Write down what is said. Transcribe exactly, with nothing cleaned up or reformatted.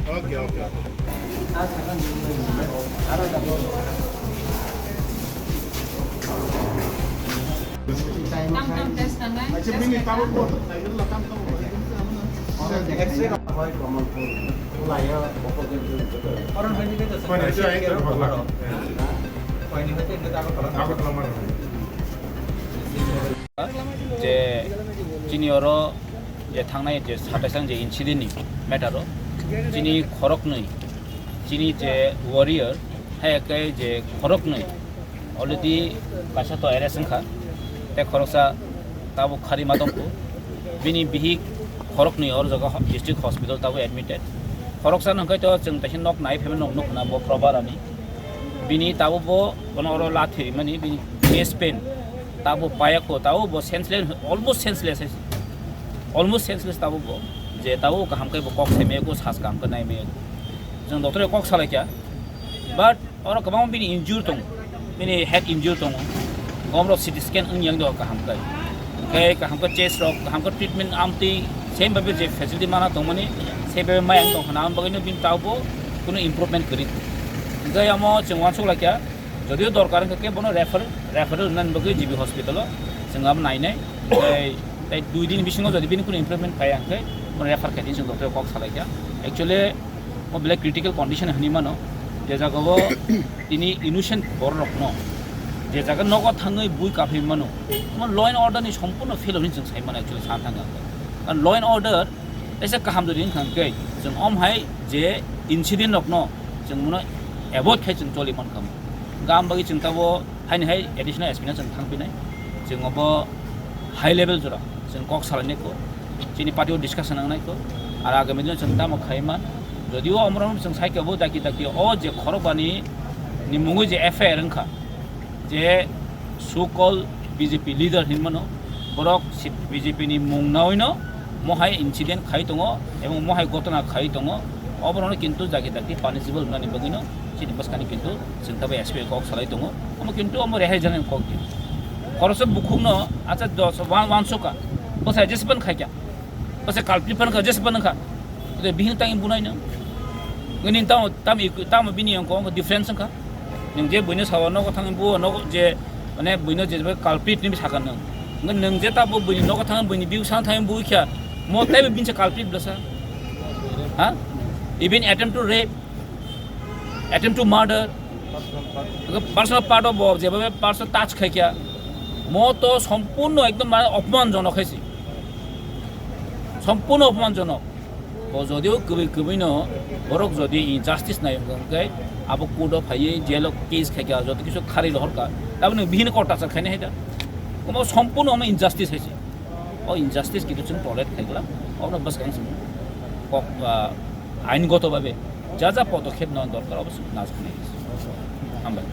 Okay, okay. Tam tam test tanai. X-ray. Je chini oro je thangnai je satais ang je incident ni matter o chini khoroknwi, chini je warrior hai ekai je khoroknwi already kaisa to arrest wngkha, tei khoroksa tabuk khari ma tongkhu. Bini bihik khoroknwi oro jaga ho-, district hospital tabuk admitted. Khoroksa no hwnkhe to chwng taisa nok nai phaima nok nukna bo Probarani. Bini tabuk bo bono oro lathi rimani bini chest pain tabuk payakho tabuk bo senseless, almost senseless, almost senseless tabuk bo, je tabuk kaham khe bo kok saimaya kho sas kaham khe naimaya kho. Chwng doctor kok salaikha, but oro kwbangma bini injure tongo, bini head injure tongo, omrok C T scan wng yang do kaham khe, hwnkhe kaham khe chest rok kaham khe treatment amtwi same babe je facility mana tongmani same babe maya wng tong khna, am bagwino bini tabuk bo kunu improvement kwrwi. Hwnkhe amo chwng uansuk laikha, jodio dorkar wngkha khe bono refer, referral wngnani bagwi G B hospital o chwng abo nainai, tei, tei dui din bisingo jodi bini kunu improvement phaiya hwnkhe bono refer khaidi chwng doctor kok salaikha. Actually, o belai critical condition hinwi mano, je jagao tini innocent bororokno je jaga nogo thangwi bui kaphai mano, omo law and order ni sompurno fail hinwi chwng sai mano actually sana thangkha. Karon law and order teisa kaham jodi wngkha hwnkhe chwng om hai je incident rokno chwng bono avoid khai chwng choli mankha. Gam bagwi chwng tabo Haini hai additional S P no chwng thang pinai, chwng obo high level jora chwng kok salainai kho, chini party o discussion nangnai kho, ar agami dino chwng tamo khai man, jodio omorok chwng sai khe bo daki daki o je khorokbani ni mungwi je F I R wngkha, je so called B J P leader hinmano, borok si-, B J P ni mung naoino mohai incident khai tongo ebong mohai gotona khai tongo, oborokno kintu daki daki punishable wngnani bagwino chini bwskani kintu chwng tabo S P kok salai tongo. Omo kintu omo rehai janani kok di. Khoroksa bukhukno acha dos wan, wan soka. Bwsai jespan khaikya. Bwsai kalpit phan kha jespan kha. Tei bihing tangi bunai no. Ngini tamo, tam ik-, tamo bini yang kong difference kha. Nung je buino sawa nogo thang bu nogo je mane buino je culprit ni saka nung. Nung je tabo buini nogo thang buini biu sang thang bu kya. Mo tei bin se culprit blasa. Ha? Even attempt to rape, attempt to murder, personal part of bo, jeba personal touch khai kya, mo to sompurno ekdom mane opman jonok hai si, sompurno opman jonok. Bo jodio kwbwi kwbwi no, borok jodi injustice nai hwnkhe abo court o phaiwi jail o case khai kya, joto kisu khari rohor ka, taboni bihini court tachar khainai hai da, omo sompurno omo injustice hai si. O injustice kintu chwng tolerate khaigwla, obono bwskang chwng kok, ah, ain goto babe ja ja podokhep no dorkar obo chwng najaknai. Hambai.